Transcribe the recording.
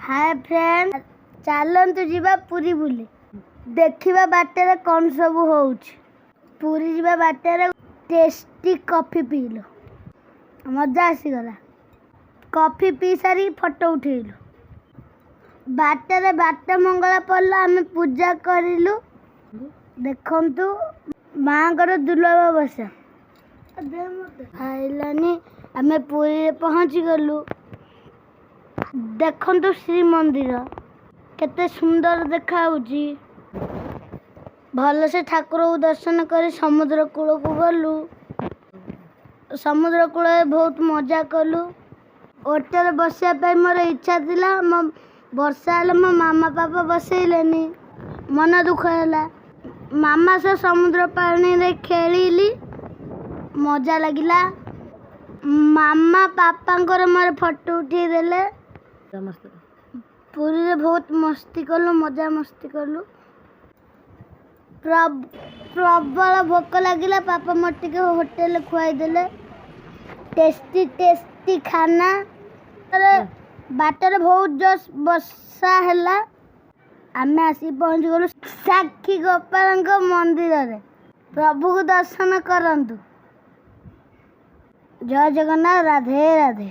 ହାଏ friend, ଚାଲନ୍ତୁ ଯିବା ପୁରୀ ବୁଲି। ଦେଖିବା ବାଟରେ କ'ଣ ସବୁ ହେଉଛି। ପୁରୀ ଯିବା ବାଟରେ ଟେଷ୍ଟି କଫି ପିଇଲୁ, ମଜା ଆସିଗଲା। କଫି ପିଇ ସାରି ଫଟୋ ଉଠେଇଲୁ। ବାଟରେ ବାଟ ମଙ୍ଗଳା ପଡ଼ିଲା, ଆମେ ପୂଜା କରିଲୁ। ଦେଖନ୍ତୁ, ମାଆଙ୍କର ଦୁର୍ଲଭ ବେଶ ଖାଇଲାନି। ଆମେ ପୁରୀରେ ପହଞ୍ଚିଗଲୁ। ଦେଖନ୍ତୁ, ଶ୍ରୀମନ୍ଦିର କେତେ ସୁନ୍ଦର ଦେଖାଯାଉଛି। ଭଲସେ ଠାକୁରଙ୍କୁ ଦର୍ଶନ କରି ସମୁଦ୍ର କୂଳକୁ ଗଲୁ। ସମୁଦ୍ର କୂଳରେ ବହୁତ ମଜା କଲୁ। ଓଟରେ ବସିବା ପାଇଁ ମୋର ଇଚ୍ଛା ଥିଲା। ମୋ ବର୍ଷା ହେଲେ ମୋ ମାମା ପାପା ବସେଇଲେନି, ମନ ଦୁଃଖ ହେଲା। ମାମା ସହ ସମୁଦ୍ର ପାଣିରେ ଖେଳିଲି, ମଜା ଲାଗିଲା। ମାମା ପାପାଙ୍କର ମୋର ଫଟୋ ଉଠେଇ ଦେଲେ। ସମସ୍ତେ ପୁରୀରେ ବହୁତ ମସ୍ତି କଲୁ, ମଜା ମସ୍ତି କଲୁ। ପ୍ରବଳ ଭୋକ ଲାଗିଲା। ପାପା ମୋତେ ଟିକେ ହୋଟେଲରେ ଖୁଆଇଦେଲେ ଟେଷ୍ଟି ଟେଷ୍ଟି ଖାନା। ବାଟରେ ବହୁତ ଜୋର ବର୍ଷା ହେଲା। ଆମେ ଆସିକି ପହଞ୍ଚିଗଲୁ ସାକ୍ଷୀ ଗୋପାଳଙ୍କ ମନ୍ଦିରରେ। ପ୍ରଭୁକୁ ଦର୍ଶନ କରନ୍ତୁ। ଜୟ ଜଗନ୍ନାଥ, ରାଧେ ରାଧେ।